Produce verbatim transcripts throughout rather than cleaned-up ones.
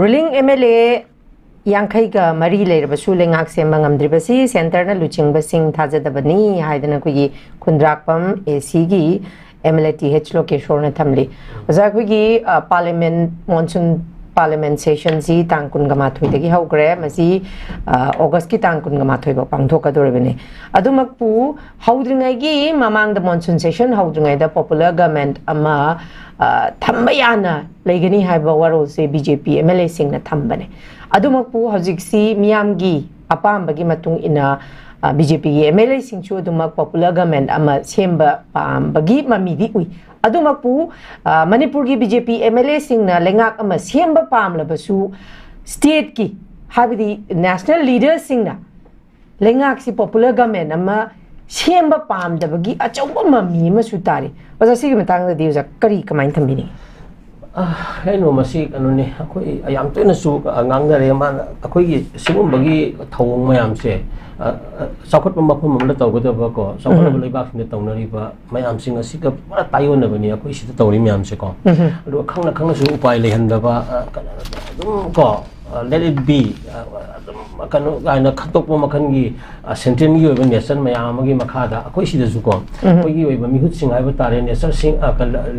Ruling M L ꯑꯦ ꯌꯥꯡꯈꯩꯒ ꯃꯔꯤ ꯂꯩꯔꯕꯁꯨ ꯂꯩꯉꯥꯛ ꯁꯦꯝꯕ ꯉꯝꯗ꯭ꯔꯤꯕꯁꯤ ꯁꯦꯟꯇꯔꯅ ꯂꯨꯆꯤꯡꯕꯁꯤꯡ ꯊꯥꯖꯗꯕꯅꯤ ꯍꯥꯏꯗꯅ ꯑꯩꯈꯣꯏꯒꯤ ꯈꯨꯟꯗ꯭ꯔꯥꯛꯄꯝ ꯑꯦ ꯁꯤꯒꯤ M L A T H ꯂꯣꯀꯦꯁꯣꯔꯅ ꯊꯝꯂꯤ꯫ ꯑꯣꯖꯥ, ꯑꯩꯈꯣꯏꯒꯤ ꯄꯥꯔꯂꯤꯌꯥꯃꯦꯟ ꯃꯣꯟꯁꯨꯟ ꯄꯥꯔꯂꯤꯌꯥꯃꯦꯟ ꯁꯦꯁꯟꯁꯤ ꯇꯥꯡ ꯀꯨꯟꯒ ꯃꯥꯊꯣꯏꯗꯒꯤ ꯍꯧꯈ꯭ꯔꯦ꯫ ꯃꯁꯤ ꯑꯣꯒꯁꯀꯤ ꯇꯥꯡ ꯀꯨꯟꯒ ꯃꯥꯊꯣꯏ ꯐꯥꯎ ꯄꯥꯡꯊꯣꯛꯀꯗꯧꯔꯤꯕꯅꯤ꯫ ꯑꯗꯨꯃꯛꯄꯨ ꯍꯧꯗ꯭ꯔꯤꯉꯩꯒꯤ ꯃꯃꯥꯡꯗ, ꯃꯣꯟꯁꯨꯟ ꯁꯦꯁꯟ ꯍꯧꯗ꯭ꯔꯤꯉꯩꯗ ꯄꯣꯄꯨꯂꯔ ꯒꯃꯦꯟ ꯑꯃ ꯊꯝꯕ ꯌꯥꯅ ꯂꯩꯒꯅꯤ ꯍꯥꯏꯕ ꯋꯥꯔꯣꯜꯁꯦ B J P M L ꯑꯦꯁꯤꯡꯅ ꯊꯝꯕꯅꯦ꯫ ꯑꯗꯨꯃꯛꯄꯨ ꯍꯧꯖꯤꯛꯁꯤ ꯃꯤꯌꯥꯝꯒꯤ ꯑꯄꯥꯝꯕꯒꯤ ꯃꯇꯨꯡ ꯏꯟꯅ ꯕꯤ ꯖꯦ ꯄꯤꯒꯤ ꯑꯦꯝ ꯑꯦꯜ ꯑꯦꯁꯤꯡꯁꯨ ꯑꯗꯨꯃꯛ ꯄꯣꯄꯨꯂꯔ ꯒꯃꯦꯟ ꯑꯃ ꯁꯦꯝꯕ ꯄꯥꯝꯕꯒꯤ ꯃꯃꯤꯗꯤ ꯎꯏ꯫ ꯑꯗꯨꯃꯛꯄꯨ ꯃꯅꯤꯄꯨꯔꯒꯤ B J P M L ꯑꯦꯁꯤꯡꯅ ꯂꯩꯉꯥꯛ ꯑꯃ ꯁꯦꯝꯕ ꯄꯥꯝꯂꯕꯁꯨ, ꯁ꯭ꯇꯦꯠꯀꯤ, ꯍꯥꯏꯕꯗꯤ ꯅꯦꯁꯅꯦꯜ ꯂꯤꯗꯔꯁꯤꯡꯅ ꯂꯩꯉꯥꯛꯁꯤ ꯄꯣꯄꯨꯂꯔ ꯒꯃꯦꯟ ꯑꯃ ꯁꯦꯝꯕ ꯄꯥꯝꯗꯕꯒꯤ ꯑꯆꯧꯕ ꯃꯃꯤ ꯑꯃꯁꯨ ꯇꯥꯔꯤ꯫ ꯑꯣꯖꯥ, ꯁꯤꯒꯤ ꯃꯇꯥꯡꯗꯗꯤ ꯑꯣꯖꯥ ꯀꯔꯤ, ꯀꯃꯥꯏꯅ ꯊꯝꯕꯤꯅꯤꯡꯉꯤ? ꯀꯩꯅꯣ, ꯃꯁꯤ ꯀꯩꯅꯣꯅꯤ, ꯑꯩꯈꯣꯏ ꯌꯥꯝ ꯇꯣꯏꯅꯁꯨ ꯉꯥꯡꯅꯔꯦ꯫ ꯃꯥꯅ ꯑꯩꯈꯣꯏꯒꯤ ꯁꯤꯒꯨꯝꯕꯒꯤ ꯊꯧꯑꯣꯡ ꯃꯌꯥꯝꯁꯦ ꯆꯥꯎꯈꯠꯄ ꯃꯐꯝ ꯑꯃꯗ ꯇꯧꯒꯗꯕꯀꯣ, ꯆꯥꯎꯈꯠꯂꯕ ꯂꯩꯕꯥꯛꯁꯤꯡꯗ ꯇꯧꯅꯔꯤꯕ ꯃꯌꯥꯝꯁꯤꯡ ꯑꯁꯤꯒ ꯄꯨꯔꯥ ꯇꯥꯏꯑꯣꯟꯅꯕꯅꯤ ꯑꯩꯈꯣꯏ ꯁꯤꯗ ꯇꯧꯔꯤ ꯃꯌꯥꯝꯁꯦꯀꯣ꯫ ꯑꯗꯨꯒ ꯈꯪꯅ ꯈꯪꯅꯁꯨ ꯎꯄꯥꯏ ꯂꯩꯍꯟꯗꯕ, ꯑꯗꯨꯝ ꯀꯣ, let it be, ꯑꯗꯨꯝ ꯀꯩꯅꯣ ꯀꯥꯏꯅ ꯈꯟꯇꯣꯛꯄ ꯃꯈꯜꯒꯤ ꯁꯦꯟꯇ꯭ꯔꯦꯜꯒꯤ ꯑꯣꯏꯕ ꯅꯦꯆꯔ ꯃꯌꯥꯝ ꯑꯃꯒꯤ ꯃꯈꯥꯗ ꯑꯩꯈꯣꯏ ꯁꯤꯗꯁꯨꯀꯣ, ꯑꯩꯈꯣꯏꯒꯤ ꯑꯣꯏꯕ ꯃꯤꯍꯨꯠꯁꯤꯡ ꯍꯥꯏꯕ ꯇꯥꯔꯦ, ꯅꯦꯆꯔꯁꯤꯡ,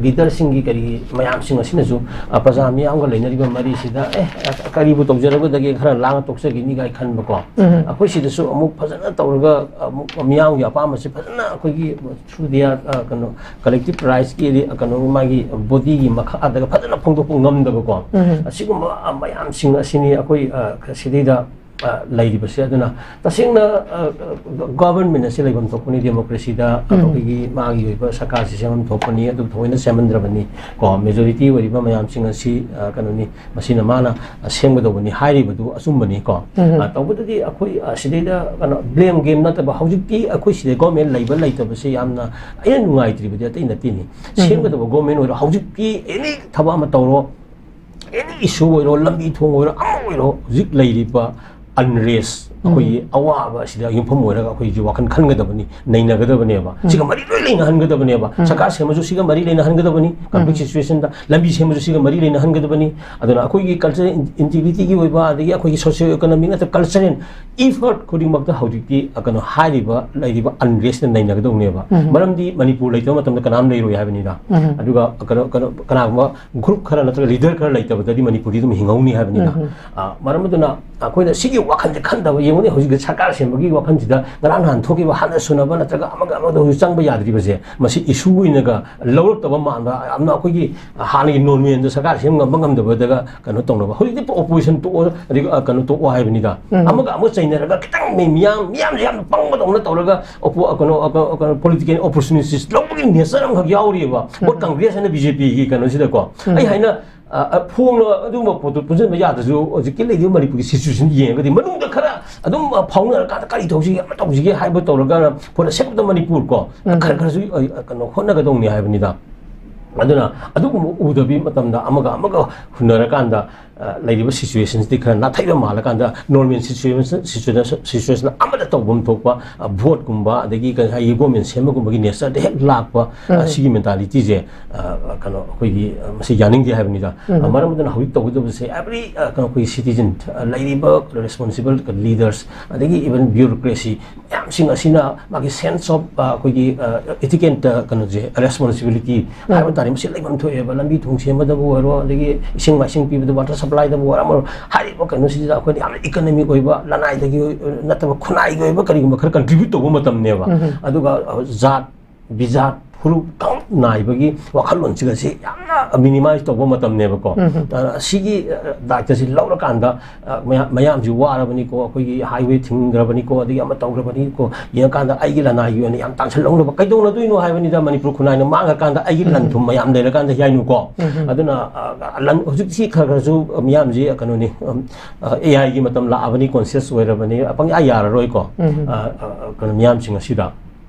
ꯂꯤꯗꯔꯁꯤꯡꯒꯤ ꯀꯔꯤ ꯃꯌꯥꯝꯁꯤꯡ ꯑꯁꯤꯅꯁꯨ ꯄ꯭ꯔꯖꯥ ꯃꯤꯌꯥꯝꯒ ꯂꯩꯅꯔꯤꯕ ꯃꯔꯤꯁꯤꯗ, ꯑꯦ, ꯀꯔꯤꯕꯨ ꯇꯧꯖꯔꯒꯗꯒꯦ, ꯈꯔ ꯂꯥꯡꯉ ꯇꯣꯛꯆꯈꯤꯅꯤ ꯀꯥꯏ ꯈꯟꯕꯀꯣ꯫ ꯑꯩꯈꯣꯏ ꯁꯤꯗꯁꯨ ꯑꯃꯨꯛ ꯐꯖꯅ ꯇꯧꯔꯒ ꯑꯃꯨꯛ ꯃꯤꯌꯥꯝꯒꯤ ꯑꯄꯥꯝꯕꯁꯤ ꯐꯖꯅ ꯑꯩꯈꯣꯏꯒꯤ through their, ꯀꯩꯅꯣ, collective rightsꯀꯤ, ꯀꯩꯅꯣ, ꯃꯥꯒꯤ bodyꯒꯤ ꯃꯈꯥꯗꯒ ꯐꯖꯅ ꯐꯣꯡꯗꯣꯛꯄ ꯉꯝꯗꯕꯀꯣ꯫ ꯑꯁꯤꯒꯨꯝꯕ ꯃꯌꯥꯝꯁꯤꯡ ꯑꯁꯤꯅꯤ ꯑꯩꯈꯣꯏ ꯁꯤꯗꯩꯗ ꯂꯩꯔꯤꯕꯁꯦ꯫ ꯑꯗꯨꯅ ꯇꯁꯦꯡꯅ government ꯑꯁꯤ ꯂꯩꯐꯝ ꯊꯣꯛꯄꯅꯤ, democracyꯗ ꯑꯩꯈꯣꯏꯒꯤ ꯃꯥꯒꯤ ꯑꯣꯏꯕ ꯁꯔꯀꯥꯔꯁꯤ ꯁꯦꯝꯐꯝ ꯊꯣꯛꯄꯅꯤ, ꯑꯗꯨꯕꯨ ꯊꯑꯣꯏꯅ ꯁꯦꯝꯍꯟꯗ꯭ꯔꯕꯅꯤ ꯀꯣ꯫ Majority ꯑꯣꯏꯔꯤꯕ ꯃꯌꯥꯝꯁꯤꯡ ꯑꯁꯤ, ꯀꯩꯅꯣꯅꯤ, ꯃꯁꯤꯅ ꯃꯥꯅ ꯁꯦꯝꯒꯗꯧꯕꯅꯤ ꯍꯥꯏꯔꯤꯕꯗꯨ ꯑꯆꯨꯝꯕꯅꯤ ꯀꯣ꯫ ꯇꯧꯕꯗꯗꯤ ꯑꯩꯈꯣꯏ ꯁꯤꯗꯩꯗ ꯀꯩꯅꯣ, blame game ꯅꯠꯇꯕ, ꯍꯧꯖꯤꯛꯇꯤ ꯑꯩꯈꯣꯏ ꯁꯤꯗ government ꯂꯩꯕ ꯂꯩꯇꯕꯁꯦ ꯌꯥꯝꯅ ꯑꯩꯅ ꯅꯨꯡꯉꯥꯏꯇ꯭ꯔꯤꯕꯗꯤ ꯑꯇꯩ ꯅꯠꯇꯦꯅꯤ꯫ ꯁꯦꯝꯒꯗꯕ government ꯑꯣꯏꯔꯣ, ꯍꯧꯖꯤꯛꯇꯤ any ꯊꯕꯛ ꯑꯃ ꯇꯧꯔꯣ, any issue ꯑꯣꯏꯔꯣ, ꯂꯝꯕꯤ ꯊꯣꯡ ꯑꯣꯏꯔꯣ, ꯑꯃ ꯑꯣꯏꯔꯣ, ꯍꯧꯖꯤꯛ ꯂꯩꯔꯤꯕ unrest, ꯑꯩꯈꯣꯏꯒꯤ ꯑꯋꯥꯕ ꯑꯁꯤꯗ ꯌꯨꯝꯐꯝ ꯑꯣꯏꯔꯒ ꯑꯩꯈꯣꯏꯒꯤ ꯋꯥꯈꯜ ꯈꯟꯒꯗꯕꯅꯤ, ꯅꯩꯅꯒꯗꯕꯅꯦꯕ꯫ ꯁꯤꯒ ꯃꯔꯤ ꯂꯣꯏ ꯂꯩꯅꯍꯟꯒꯗꯕꯅꯦꯕ꯫ ꯁꯔꯀꯥꯔ ꯁꯦꯝꯕꯁꯨ ꯁꯤꯒ ꯃꯔꯤ ꯂꯩꯅꯍꯟꯒꯗꯕꯅꯤ, ꯀꯟꯐ꯭ꯂꯤꯛ ꯁꯤꯆꯨꯋꯦꯁꯟꯗ꯫ ꯂꯝꯕꯤ ꯁꯦꯝꯕꯁꯨ ꯁꯤꯒ ꯃꯔꯤ ꯂꯩꯅꯍꯟꯒꯗꯕꯅꯤ꯫ ꯑꯗꯨꯅ ꯑꯩꯈꯣꯏꯒꯤ ꯀꯜꯆꯔꯦꯜ ꯏꯟꯇꯤꯒ꯭ꯔꯤꯇꯤꯒꯤ ꯑꯣꯏꯕ, ꯑꯗꯒꯤ ꯑꯩꯈꯣꯏꯒꯤ ꯁꯣꯁꯤꯌꯣ ꯏꯀꯣꯅꯣꯃꯤꯛ ꯅꯠꯇ꯭ꯔꯒ ꯀꯜꯆꯔꯦꯜ ꯏꯐꯔꯠ ꯈꯨꯗꯤꯡꯃꯛꯇ ꯍꯧꯖꯤꯛꯇꯤ, ꯑ, ꯀꯩꯅꯣ, ꯍꯥꯏꯔꯤꯕ ꯂꯩꯔꯤꯕ ꯑꯟꯔꯦꯁꯅ ꯅꯩꯅꯒꯗꯧꯅꯦꯕ꯫ ꯃꯔꯝꯗꯤ ꯃꯅꯤꯄꯨꯔ ꯂꯩꯇꯕ ꯃꯇꯝꯗ ꯀꯅꯥꯝ ꯂꯩꯔꯣꯏ ꯍꯥꯏꯕꯅꯤꯗ꯫ ꯑꯗꯨꯒ ꯀꯩꯅꯣ, ꯀꯩꯅꯣ, ꯀꯅꯥꯒꯨꯝꯕ ꯒ꯭ꯔꯨꯞ ꯈꯔ ꯅꯠꯇ꯭ꯔꯒ ꯂꯤꯗꯔ ꯈꯔ ꯂꯩꯇꯕꯗꯗꯤ ꯃꯅꯤꯄꯨꯔꯗꯤ ꯑꯗꯨꯝ ꯍꯤꯡꯍꯧꯅꯤ ꯍꯥꯏꯕꯅꯤꯗ꯫ ꯑ, ꯃꯔꯝ ꯑꯗꯨꯅ ꯑꯩꯈꯣꯏꯅ ꯁꯤꯒꯤ ꯋꯥꯈꯜꯁꯦ ꯈꯟꯗꯕ, ꯌꯦꯡꯉꯨꯅꯦ, ꯍꯧꯖꯤꯛꯇꯤ ꯁꯔꯀꯥꯔ ꯁꯦꯝꯕꯒꯤ ꯋꯥꯈꯜꯁꯤꯗ ꯉꯔꯥꯡ ꯅꯍꯥꯟ ꯊꯣꯛꯈꯤꯕ ꯍꯥꯟꯅ ꯁꯨꯅꯕ ꯅꯠꯇ꯭ꯔꯒ ꯑꯃꯒ ꯑꯃꯒ ꯍꯧꯖꯤꯛ ꯆꯪꯕ ꯌꯥꯗ꯭ꯔꯤꯕꯁꯦ, ꯃꯁꯤ ꯏꯁꯨ ꯑꯣꯏꯅꯒ ꯂꯧꯔꯛꯇꯕ ꯃꯥꯟꯕ, ꯌꯥꯝꯅ ꯑꯩꯈꯣꯏꯒꯤ ꯍꯥꯟꯅꯒꯤ ꯅꯣꯔꯃꯦꯜꯗ ꯁꯔꯀꯥꯔ ꯁꯦꯝ ꯉꯝꯕ ꯉꯝꯗꯕꯗꯒ ꯀꯩꯅꯣ ꯇꯧꯅꯕ꯫ ꯍꯧꯖꯤꯛꯇꯤ ꯑꯣꯄꯣꯖꯤꯁꯟ ꯇꯣꯛꯑꯣ, ꯑꯗꯒꯤ, ꯑ, ꯀꯩꯅꯣ ꯇꯣꯛꯑꯣ ꯍꯥꯏꯕꯅꯤꯗ꯫ ꯑꯃꯒ ꯑꯃꯒ ꯆꯩꯅꯔꯒ ꯈꯤꯇꯪ ꯃꯤ-, ꯃꯤꯌꯥꯝ, ꯃꯤꯌꯥꯝꯁꯦ ꯌꯥꯝꯅ ꯄꯪꯕꯗꯧꯅ ꯇꯧꯔꯒ ꯑꯣꯄꯣ-, ꯑ, ꯀꯩꯅꯣ, ꯑ, ꯀꯩꯅꯣ, ꯄꯣꯂꯤꯇꯤꯀꯦꯜ ꯑꯣꯄꯣꯔꯆꯨꯅꯤꯇꯤꯁ ꯂꯧꯕꯒꯤ ꯅꯦꯆꯔ ꯑꯃꯈꯛ ꯌꯥꯎꯔꯤꯑꯕ꯫ ꯕꯣꯠ ꯀꯪꯒ꯭ꯔꯦꯁ ꯍꯥꯏꯅ ꯕꯤ ꯖꯦ ꯄꯤꯒꯤ ꯀꯩꯅꯣꯁꯤꯗꯀꯣ꯫ ꯑꯩ ꯍꯥꯏꯅ, ꯑ, ꯑ, ꯐꯣꯡꯅ ꯑꯗꯨꯒꯨꯝꯕ ꯄꯣꯠꯇꯨ ꯄꯨꯟꯁꯤꯟꯕ ꯌꯥꯗ꯭ꯔꯁꯨ, ꯍꯧꯖꯤꯛꯀꯤ ꯂꯩꯔꯤꯕ ꯃꯅꯤꯄꯨꯔꯒꯤ ꯁꯤꯆꯨꯋꯦꯁꯟ ꯌꯦꯡꯉꯒꯗꯤ ꯃꯅꯨꯡꯗ ꯈꯔ ꯑꯗꯨꯝ, ꯑ, ꯐꯥꯎꯅꯔꯀꯥꯟꯗ ꯀꯔꯤ ꯇꯧꯁꯤꯒꯦ, ꯑꯃ ꯇꯧꯁꯤꯒꯦ ꯍꯥꯏꯕ ꯇꯧꯔꯒ, for the sake of the Manipur ꯀꯣ, ꯈꯔ ꯈꯔꯁꯨ, ꯑ, ꯑ, ꯀꯩꯅꯣ, ꯍꯣꯠꯅꯒꯗꯧꯅꯤ ꯍꯥꯏꯕꯅꯤꯗ꯫ ꯑꯗꯨꯅ ꯑꯗꯨꯒꯨꯝꯕ ꯎꯗꯕꯤ ꯃꯇꯝꯗ ꯑꯃꯒ ꯑꯃꯒ ꯍꯨꯟꯅꯔꯀꯥꯟꯗ, ꯑ, ꯂꯩꯔꯤꯕ ꯁꯤꯆꯨꯋꯦꯁꯟꯁꯤꯗꯤ ꯈꯔ ꯅꯥꯊꯩꯕ ꯃꯥꯜꯂꯀꯥꯟꯗ, ꯅꯣꯔꯃꯦꯜ ꯁꯤꯆꯨꯋꯦꯁꯟ, ꯁꯤꯆꯨꯋꯦꯁꯟ, ꯁꯤꯆꯨꯋꯦꯁꯟ ꯑꯃꯗ ꯇꯧꯐꯝ ꯊꯣꯛꯄ, ꯑ, ꯚꯣꯠꯀꯨꯝꯕ, ꯑꯗꯒꯤ ꯀꯔꯤ ꯍꯥꯏ, ꯒꯣꯔꯃꯦꯟ ꯁꯦꯝꯕꯒꯨꯝꯕꯒꯤ ꯅꯦꯆꯔꯗ ꯍꯦꯛ ꯂꯥꯛꯄ, ꯑ, ꯁꯤꯒꯤ ꯃꯦꯟꯇꯥꯂꯤꯇꯤꯁꯦ, ꯑ, ꯀꯩꯅꯣ, ꯑꯩꯈꯣꯏꯒꯤ, ꯑ, ꯃꯁꯤ ꯌꯥꯅꯤꯡꯗꯦ ꯍꯥꯏꯕꯅꯤꯗ꯫ ꯑ, ꯃꯔꯝ ꯑꯗꯨꯅ ꯍꯧꯖꯤꯛ ꯇꯧꯒꯗꯕꯁꯦ, ꯑꯦꯕ꯭ꯔꯤ, ꯑ, ꯀꯩꯅꯣ, ꯑꯩꯈꯣꯏꯒꯤ ꯁꯤꯇꯤꯖꯟ, ꯑ, ꯂꯩꯔꯤꯕ ꯔꯦꯁꯄꯣꯟꯁꯤꯕꯜ ꯂꯤꯗꯔꯁ, ꯑꯗꯒꯤ ꯏꯚꯟ ꯕ꯭ꯌꯨꯔꯣꯀ꯭ꯔꯦꯁꯤ, ꯃꯌꯥꯝꯁꯤꯡ ꯑꯁꯤꯅ ꯃꯥꯒꯤ ꯁꯦꯟꯁ ꯑꯣꯐ, ꯑ, ꯑꯩꯈꯣꯏꯒꯤ, ꯑ, ꯏꯊꯤꯀꯦꯜ, ꯑ, ꯀꯩꯅꯣꯁꯦ, ꯔꯦꯁꯄꯣꯟꯁꯤꯕꯤꯂꯤꯇꯤ ꯍꯥꯏꯕ ꯇꯥꯔꯦ, ꯃꯁꯤ ꯂꯩꯐꯝ ꯊꯣꯛꯑꯦꯕ꯫ ꯂꯝꯕꯤ ꯊꯣꯡ ꯁꯦꯝꯕꯗꯕꯨ ꯑꯣꯏꯔꯣ, ꯑꯗꯒꯤ ꯏꯁꯤꯡ ꯃꯥꯏꯁꯤꯡ ꯄꯤꯕꯗ, ꯋꯥꯇꯔ ꯁꯄ꯭ꯂꯥꯏꯗꯕꯨ ꯑꯣꯏꯔꯣ, ꯑꯃ ꯑꯣꯏꯔꯣ, ꯍꯥꯏꯔꯤꯕ ꯀꯩꯅꯣꯁꯤꯗ ꯑꯩꯈꯣꯏꯅ ꯌꯥꯝꯅ ꯏꯀꯅꯃꯤꯛ ꯑꯣꯏꯕ, ꯂꯅꯥꯏꯗꯒꯤ ꯑꯣꯏ-, ꯅꯠꯇꯕ ꯈꯨꯟꯅꯥꯏꯒꯤ ꯑꯣꯏꯕ ꯀꯔꯤꯒꯨꯝꯕ ꯈꯔ ꯀꯟꯇ꯭ꯔꯤꯕ꯭ꯌꯨꯠ ꯇꯧꯕ ꯃꯇꯝꯅꯦꯕ꯫ ꯑꯗꯨꯒ, ꯑ, ꯖꯥꯠ, ꯕꯤꯖꯥꯠ, ꯐꯨꯔꯨꯞ ꯈꯪ ꯅꯥꯏꯕꯒꯤ ꯋꯥꯈꯜꯂꯣꯟꯁꯤꯒꯁꯤ ꯌꯥꯝꯅ ꯃꯤꯅꯤꯃꯥꯏꯁ ꯇꯧꯕ ꯃꯇꯝꯅꯦꯕꯀꯣ꯫ ꯑ, ꯁꯤꯒꯤ, ꯑ, ꯗꯥꯏꯇꯁꯤ ꯂꯧꯔꯀꯥꯟꯗ, ꯑ, ꯃꯌꯥꯝ, ꯃꯌꯥꯝꯁꯤ ꯋꯥꯔꯕꯅꯤꯀꯣ, ꯑꯩꯈꯣꯏꯒꯤ ꯍꯥꯏꯋꯦ ꯊꯤꯡꯈ꯭ꯔꯕꯅꯤꯀꯣ, ꯑꯗꯒꯤ ꯑꯃ ꯇꯧꯈ꯭ꯔꯕꯅꯤꯀꯣ, ꯌꯦꯡꯉꯀꯥꯟꯗ ꯑꯩꯒꯤ ꯂꯅꯥꯏꯒꯤ ꯑꯣꯏꯅ ꯌꯥꯝ ꯇꯥꯟꯁꯤꯜꯍꯧꯅꯕ ꯀꯩꯗꯧꯅꯗꯣꯏꯅꯣ ꯍꯥꯏꯕꯅꯤꯗ, ꯃꯅꯤꯄꯨꯔ ꯈꯨꯟꯅꯥꯏꯅ ꯃꯥꯡꯉꯀꯥꯟꯗ ꯑꯩꯒꯤ ꯂꯟ ꯊꯨꯝ ꯃꯌꯥꯝ ꯂꯩꯔꯀꯥꯟꯗ ꯌꯥꯏꯅꯨꯀꯣ꯫ ꯑꯗꯨꯅ, ꯑ, ꯂꯟ, ꯍꯧꯖꯤꯛꯁꯤ ꯈꯔ ꯈꯔꯁꯨ ꯃꯤꯌꯥꯝꯁꯤ ꯀꯩꯅꯣꯅꯤ, ꯎꯝ, ꯑ, ꯑꯦ ꯑꯥꯏꯒꯤ ꯃꯇꯝ ꯂꯥꯛꯑꯕꯅꯤ, ꯀꯣꯟꯁꯤꯌꯁ ꯑꯣꯏꯔꯕꯅꯤ, ꯄꯪꯌꯥ ꯌꯥꯔꯔꯣꯏꯀꯣ꯫ ꯑ, ꯑ, ꯀꯩꯅꯣ, ꯃꯤꯌꯥꯝꯁꯤꯡ ꯑꯁꯤꯗ꯫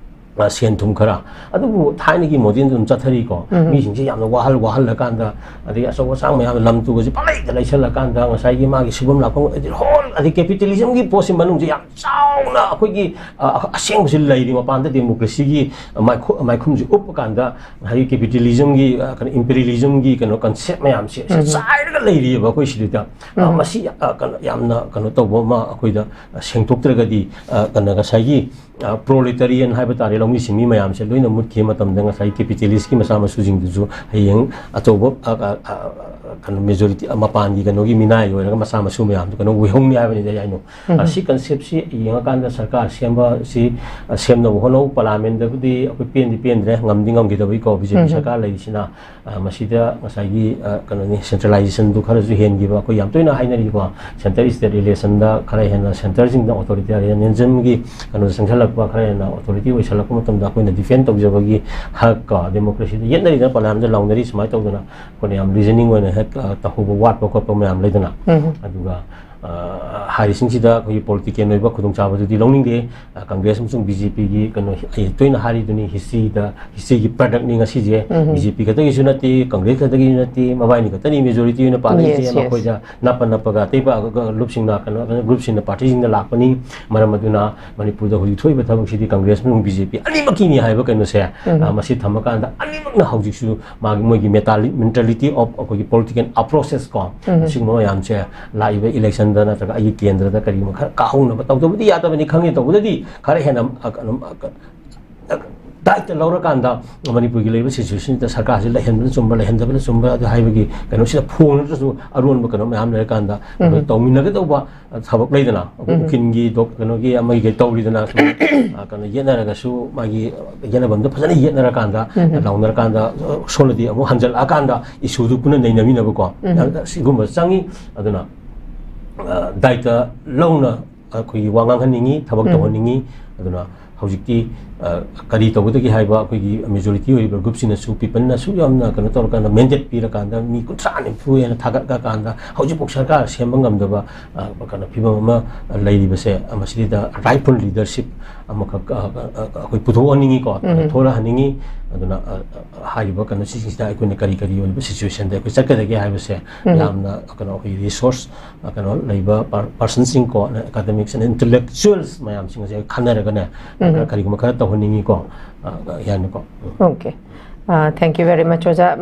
ꯑ, ꯁꯦꯟ ꯊꯨꯝ ꯈꯔ꯫ ꯑꯗꯨꯕꯨ ꯊꯥꯏꯅꯒꯤ ꯃꯣꯗꯦꯜꯗ ꯑꯗꯨꯝ ꯆꯠꯊꯔꯤꯀꯣ꯫ ꯎꯝ꯫ ꯃꯤꯁꯤꯡꯁꯦ ꯌꯥꯝꯅ ꯋꯥꯍꯜ-, ꯋꯥꯍꯜꯂꯀꯥꯟꯗ, ꯑꯗꯩ ꯑꯆꯧ ꯑꯁꯥꯡ ꯃꯌꯥꯝ ꯂꯝ ꯇꯨꯒꯁꯦ ꯄꯪꯂꯩꯗ ꯂꯩꯁꯜꯂꯀꯥꯟꯗ, ꯉꯁꯥꯏꯒꯤ ꯃꯥꯒꯤ ꯁꯨꯐꯝ ꯂꯥꯛꯐꯝ, ꯑꯗꯩ ꯍꯣꯜ, ꯑꯗꯩ ꯀꯦꯄꯤꯇꯦꯂꯤꯖꯝꯒꯤ ꯄꯣꯠꯁꯤ ꯃꯅꯨꯡꯁꯦ ꯌꯥꯝ ꯆꯥꯎꯅ ꯑꯩꯈꯣꯏꯒꯤ, ꯑ, ꯑꯁꯦꯡꯕꯁꯤ ꯂꯩꯔꯤ꯫ ꯃꯄꯥꯟꯗ ꯗꯦꯃꯣꯀ꯭ꯔꯦꯁꯤꯒꯤ ꯃꯥꯏꯈꯨ-, ꯃꯥꯏꯈꯨꯝꯁꯤ ꯎꯞꯄ ꯀꯥꯟꯗ, ꯉꯁꯥꯏꯒꯤ ꯀꯦꯄꯤꯇꯦꯂꯤꯖꯝꯒꯤ, ꯑ, ꯀꯩꯅꯣ, ꯏꯝꯄꯤꯔꯤꯌꯦꯂꯤꯖꯝꯒꯤ ꯀꯩꯅꯣ, ꯀꯟꯁꯦꯞ ꯃꯌꯥꯝꯁꯦ ꯎꯝ꯫ ꯆꯥꯏꯔꯒ ꯂꯩꯔꯤꯑꯕ ꯑꯩꯈꯣꯏ ꯁꯤꯗꯩꯗ꯫ ꯑ, ꯎꯝ꯫ ꯃꯁꯤ, ꯑ, ꯀꯩꯅꯣ, ꯌꯥꯝꯅ ꯀꯩꯅꯣ ꯇꯧꯕ ꯑꯃ ꯑꯩꯈꯣꯏꯗ, ꯑ, ꯁꯦꯡꯗꯣꯛꯇ꯭ꯔꯒꯗꯤ, ꯑ, ꯀꯩꯅꯣ, ꯉꯁꯥꯏꯒꯤ, ꯑ, ꯄ꯭ꯔꯣꯂꯦꯇꯥꯔꯤꯌꯟ ꯍꯥꯏꯕ ꯇꯥꯔꯦ, ꯂꯧꯃꯤ ꯁꯤꯟꯃꯤ ꯃꯌꯥꯝꯁꯦ ꯂꯣꯏꯅ ꯃꯨꯠꯈꯤꯕ ꯃꯇꯝꯗ, ꯉꯁꯥꯏꯒꯤ ꯀꯦꯄꯤꯇꯦꯂꯤꯁꯀꯤ ꯃꯆꯥ ꯃꯁꯨꯁꯤꯡꯗꯨꯁꯨ ꯍꯌꯦꯡ ꯑꯆꯧꯕ, ꯑ, ꯑ, ꯑ, ꯀꯩꯅꯣ, ꯃꯦꯖꯣꯔꯤꯇꯤ, ꯑ, ꯃꯄꯥꯟꯒꯤ ꯀꯩꯅꯣꯒꯤ ꯃꯤꯅꯥꯏ ꯑꯣꯏꯔꯒ ꯃꯆꯥ ꯃꯁꯨ ꯃꯌꯥꯝꯗꯨ ꯀꯩꯅꯣ ꯑꯣꯏꯍꯧꯅꯤ ꯍꯥꯏꯕꯅꯤꯗ ꯑꯩꯅ꯫ ꯎꯝ꯫ ꯑ, ꯁꯤ ꯀꯟꯁꯦꯞꯁꯤ ꯌꯦꯡꯉꯀꯥꯟꯗ ꯁꯔꯀꯥꯔ ꯁꯦꯝꯕ ꯁꯤ, ꯑ, ꯁꯦꯝꯅꯕ ꯍꯣꯠꯅꯧ꯫ ꯄꯥꯔꯂꯤꯌꯥꯃꯦꯟꯗꯕꯨꯗꯤ ꯑꯩꯈꯣꯏ ꯄꯦꯟꯗꯤ ꯄꯦꯟꯗ꯭ꯔꯦ, ꯉꯝꯗꯤ ꯉꯝꯈꯤꯗꯕꯒꯤꯀꯣ, ꯕꯤ ꯖꯦ ꯄꯤ ꯎꯝ꯫ ꯁꯔꯀꯥꯔ ꯂꯩꯔꯤꯁꯤꯅ꯫ ꯑ, ꯃꯁꯤꯗ ꯉꯁꯥꯏꯒꯤ, ꯑ, ꯀꯩꯅꯣꯅꯤ, ꯁꯦꯟꯇ꯭ꯔꯦꯂꯥꯏꯖꯦꯁꯟꯗꯨ ꯈꯔꯁꯨ ꯍꯦꯟꯈꯤꯕ꯫ ꯑꯩꯈꯣꯏ ꯌꯥꯝ ꯇꯣꯏꯅ ꯍꯥꯏꯅꯔꯤꯀꯣ, ꯁꯦꯟꯇꯔ ꯏꯁꯇꯦꯠ ꯔꯤꯂꯦꯁꯟꯗ ꯈꯔ ꯍꯦꯟꯅ ꯁꯦꯟꯇꯔꯁꯤꯡꯗ ꯑꯣꯊꯣꯔꯤꯇꯦꯔꯤꯌꯥꯅꯤꯖꯝꯒꯤ ꯀꯩꯅꯣꯗ ꯆꯪꯁꯜꯂꯛꯄ, ꯈꯔ ꯍꯦꯟꯅ ꯑꯣꯊꯣꯔꯤꯇꯤ ꯑꯣꯏꯁꯜꯂꯛꯄ ꯃꯇꯝꯗ ꯑꯩꯈꯣꯏꯅ ꯗꯤꯐꯦꯟ ꯇꯧꯖꯕꯒꯤ ꯍꯛ ꯀꯣ, ꯗꯦꯃꯣꯀ꯭ꯔꯦꯁꯤꯗ ꯌꯦꯠꯅꯔꯤꯗꯅ, ꯄꯥꯔꯂꯤꯌꯥꯃꯦꯟꯗ ꯂꯥꯎꯅꯔꯤ ꯁꯨꯃꯥꯏꯅ ꯇꯧꯗꯅ, ꯑꯩꯈꯣꯏꯅ ꯌꯥꯝ ꯔꯤꯖꯅꯤꯡ ꯑꯣꯏꯅ ꯍꯦꯛ, ꯑ, ꯇꯧꯍꯧꯕ ꯋꯥꯠꯄ ꯈꯣꯠꯄ ꯃꯌꯥꯝ ꯂꯩꯗꯅ꯫ ꯎꯝ꯫ ꯑꯗꯨꯒ, ꯑ, ꯍꯥꯏꯔꯤꯁꯤꯡꯁꯤꯗ ꯑꯩꯈꯣꯏꯒꯤ ꯄꯣꯂꯤꯇꯤꯀꯦꯜ ꯑꯣꯏꯕ ꯈꯨꯗꯣꯡꯆꯥꯕꯗꯨꯗꯤ ꯂꯧꯅꯤꯡꯗꯦ꯫ ꯑ, ꯀꯪꯒ꯭ꯔꯦꯁ ꯑꯃꯁꯨꯡ ꯕꯤ ꯖꯦ ꯄꯤꯒꯤ ꯀꯩꯅꯣ, ꯑꯩ ꯇꯣꯏꯅ ꯍꯥꯏꯔꯤꯗꯨꯅꯤ, ꯍꯤꯁꯇ꯭ꯔꯤꯗ, ꯍꯤꯁꯇ꯭ꯔꯤꯒꯤ ꯄ꯭ꯔꯗꯛꯅꯤ ꯉꯁꯤꯁꯦ꯫ ꯎꯝ꯫ ꯕꯤ ꯖꯦ ꯄꯤ ꯈꯛꯇꯒꯤꯁꯨ ꯅꯠꯇꯦ, ꯀꯪꯒ꯭ꯔꯦꯁ ꯈꯛꯇꯒꯤꯁꯨ ꯅꯠꯇꯦ, ꯃꯕꯥꯏꯅꯤ ꯈꯛꯇꯅꯤ ꯃꯦꯖꯣꯔꯤꯇꯤ ꯑꯣꯏꯅ ꯄꯥꯜꯂꯤꯁꯦ꯫ Yes, yes. ꯃꯈꯣꯏꯗ ꯅꯞꯄ ꯅꯞꯄꯒ ꯑꯇꯩ ꯄ-, ꯒ꯭ꯔꯨꯞꯁꯤꯡꯅ, ꯀꯩꯅꯣ, ꯒ꯭ꯔꯨꯞꯁꯤꯡꯅ, ꯄꯥꯔꯇꯤꯁꯤꯡꯅ ꯂꯥꯛꯄꯅꯤ꯫ ꯃꯔꯝ ꯑꯗꯨꯅ ꯃꯅꯤꯄꯨꯔꯗ ꯍꯧꯖꯤꯛ ꯊꯣꯛꯏꯕ ꯊꯕꯛꯁꯤꯗꯤ ꯀꯪꯒ꯭ꯔꯦꯁ ꯑꯃꯁꯨꯡ ꯕꯤ ꯖꯦ ꯄꯤ ꯑꯅꯤꯃꯛꯀꯤꯅꯤ ꯍꯥꯏꯕ ꯀꯩꯅꯣꯁꯦ, ꯎꯝ꯫ ꯑ, ꯃꯁꯤ ꯊꯝꯃꯀꯥꯟꯗ ꯑꯅꯤꯃꯛꯅ ꯍꯧꯖꯤꯛꯁꯨ ꯃꯥꯒꯤ, ꯃꯣꯏꯒꯤ ꯃꯦꯇꯥꯂꯤ-, ꯃꯦꯟꯇꯦꯂꯤꯇꯤ ꯑꯣꯐ ꯑꯩꯈꯣꯏꯒꯤ ꯄꯣꯂꯤꯇꯤꯀꯦꯜ ꯑꯦꯄ꯭ꯔꯣꯆꯦꯁ ꯀꯣ, ꯎꯝ꯫ ꯑꯁꯤꯒꯨꯝꯕ ꯃꯌꯥꯝꯁꯦ ꯂꯥꯛꯏꯕ ꯏꯂꯦꯛꯁꯟꯗ ꯅꯠꯇ꯭ꯔꯒ ꯑꯩꯒꯤ ꯀꯦꯟꯗ꯭ꯔꯗ ꯀꯔꯤꯒꯨꯝꯕ ꯈꯔ ꯀꯥꯍꯧꯅꯕ ꯇꯧꯗꯕꯗꯤ ꯌꯥꯗꯕꯅꯤ ꯈꯪꯉꯤ꯫ ꯇꯧꯕꯗꯗꯤ ꯈꯔ ꯍꯦꯟꯅ, ꯑ, ꯀꯩꯅꯣ, ꯑ, ꯗꯥꯏꯇ ꯂꯧꯔꯀꯥꯟꯗ ꯃꯅꯤꯄꯨꯔꯒꯤ ꯂꯩꯔꯤꯕ ꯁꯤꯆꯨꯋꯦꯁꯟꯁꯤꯗ ꯁꯔꯀꯥꯔꯁꯤ ꯂꯩꯍꯟꯕꯅ ꯆꯨꯝꯕ꯭ꯔꯥ, ꯂꯩꯍꯟꯗꯕꯅ ꯆꯨꯝꯕ꯭ꯔꯥ, ꯑꯗꯨ ꯍꯥꯏꯕꯒꯤ ꯀꯩꯅꯣꯁꯤꯗ ꯐꯣꯡ ꯅꯠꯇ꯭ꯔꯁꯨ ꯑꯔꯣꯟꯕ ꯀꯩꯅꯣ ꯃꯌꯥꯝ ꯂꯩꯔꯀꯥꯟꯗ ꯑꯩꯈꯣꯏ ꯎꯝ꯫ ꯇꯧꯃꯤꯟꯅꯒꯗꯧꯕ ꯊꯕꯛ ꯂꯩꯗꯅ, ꯑꯩꯈꯣꯏ ꯎꯝ꯫ ꯎꯀꯤꯜꯒꯤ ꯗꯣꯛ-, ꯀꯩꯅꯣꯒꯤ ꯑꯃꯒꯤ ꯀꯩ ꯇꯧꯔꯤꯗꯅ, ꯁꯨꯝ, ꯑ, ꯀꯩꯅꯣ, ꯌꯦꯠꯅꯔꯒꯁꯨ ꯃꯥꯒꯤ ꯌꯦꯠꯅꯐꯝꯗꯣ ꯐꯖꯅ ꯌꯦꯠꯅꯔꯀꯥꯟꯗ, ꯎꯝ꯫ ꯂꯥꯎꯅꯔꯀꯥꯟꯗ, ꯑ, ꯁꯣꯝꯗꯗꯤ ꯑꯃꯨꯛ ꯍꯟꯖꯜꯂꯛꯑꯀꯥꯟꯗ ꯏꯁꯨꯗꯨ ꯄꯨꯟꯅ ꯅꯩꯅꯃꯤꯟꯅꯕꯀꯣ, ꯎꯝ꯫ ꯁꯤꯒꯨꯝꯕ ꯆꯪꯉꯤ꯫ ꯑꯗꯨꯅ, ꯑ, ꯗꯥꯏꯇ ꯂꯧꯅ ꯑꯩꯈꯣꯏꯒꯤ ꯋꯥ ꯉꯥꯡꯍꯟꯅꯤꯡꯉꯤ, ꯊꯕꯛ ꯎꯝ꯫ ꯇꯧꯍꯟꯅꯤꯡꯉꯤ꯫ ꯑꯗꯨꯅ ꯍꯧꯖꯤꯛꯇꯤ, ꯑ, ꯀꯔꯤ ꯇꯧꯒꯗꯒꯦ ꯍꯥꯏꯕ ꯑꯩꯈꯣꯏꯒꯤ ꯃꯦꯖꯣꯔꯤꯇꯤ ꯑꯣꯏꯔꯤꯕ ꯒ꯭ꯔꯨꯞꯁꯤꯅꯁꯨ ꯄꯤꯄꯜꯅ ꯑꯁꯨꯛ ꯌꯥꯝꯅ ꯀꯩꯅꯣ ꯇꯧꯔꯀꯥꯟꯗ, ꯃꯦꯟꯗꯦꯠ ꯄꯤꯔꯀꯥꯟꯗ, ꯃꯤ ꯀꯨꯟꯊ꯭ꯔꯥ ꯅꯤꯐꯨ ꯍꯦꯟꯅ ꯊꯥꯒꯠꯂꯀꯥꯟꯗ, ꯍꯧꯖꯤꯛꯐꯥꯎ ꯁꯔꯀꯥꯔ ꯁꯦꯝꯕ ꯉꯝꯗꯕ, ꯑ, ꯀꯩꯅꯣ ꯐꯤꯕꯝ ꯑꯃ ꯂꯩꯔꯤꯕꯁꯦ, ꯑ, ꯃꯁꯤꯗ ꯔꯥꯏꯠꯐꯨꯜ ꯂꯤꯗꯔꯁꯤꯞ ꯑꯃꯈꯛ, ꯑ, ꯑ, ꯑ, ꯑꯩꯈꯣꯏ ꯄꯨꯊꯣꯛꯍꯟꯅꯤꯡꯉꯤꯀꯣ, ꯎꯝ꯫ ꯊꯣꯛꯂꯛꯍꯟꯅꯤꯡꯉꯤ꯫ ꯑꯗꯨꯅ, ꯑ, ꯑ, ꯍꯥꯏꯔꯤꯕ ꯀꯩꯅꯣꯁꯤꯡꯁꯤꯗ ꯑꯩꯈꯣꯏꯅ ꯀꯔꯤ ꯀꯔꯤ ꯑꯣꯏꯕ ꯁꯤꯆꯨꯋꯦꯁꯟꯗ ꯑꯩꯈꯣꯏ ꯆꯠꯀꯗꯒꯦ ꯍꯥꯏꯕꯁꯦ, ꯎꯝ꯫ ꯌꯥꯝꯅ ꯀꯩꯅꯣ ꯑꯩꯈꯣꯏꯒꯤ ꯔꯤꯁꯣꯔꯁ, ꯑ, ꯀꯩꯅꯣ ꯂꯩꯕ ꯄꯥꯔ-, ꯄꯥꯔꯁꯟꯁꯤꯡꯀꯣ, ꯑꯦꯀꯥꯗꯃꯤꯛꯁ ꯑꯦꯟ ꯏꯟꯇꯦꯂꯦꯛꯆꯨꯋꯦꯜꯁ ꯃꯌꯥꯝꯁꯤꯡ ꯑꯁꯦ ꯈꯟꯅꯔꯒꯅꯦ, ꯎꯝ꯫ ꯀꯔꯤꯒꯨꯝꯕ ꯈꯔ ꯇꯧꯍꯟꯅꯤꯡꯉꯤꯀꯣ꯫ ꯑ, ꯌꯥꯅꯤꯀꯣ꯫ ꯎꯝ꯫ Okay. Uh, thank you very much, ꯑꯣꯖꯥ꯫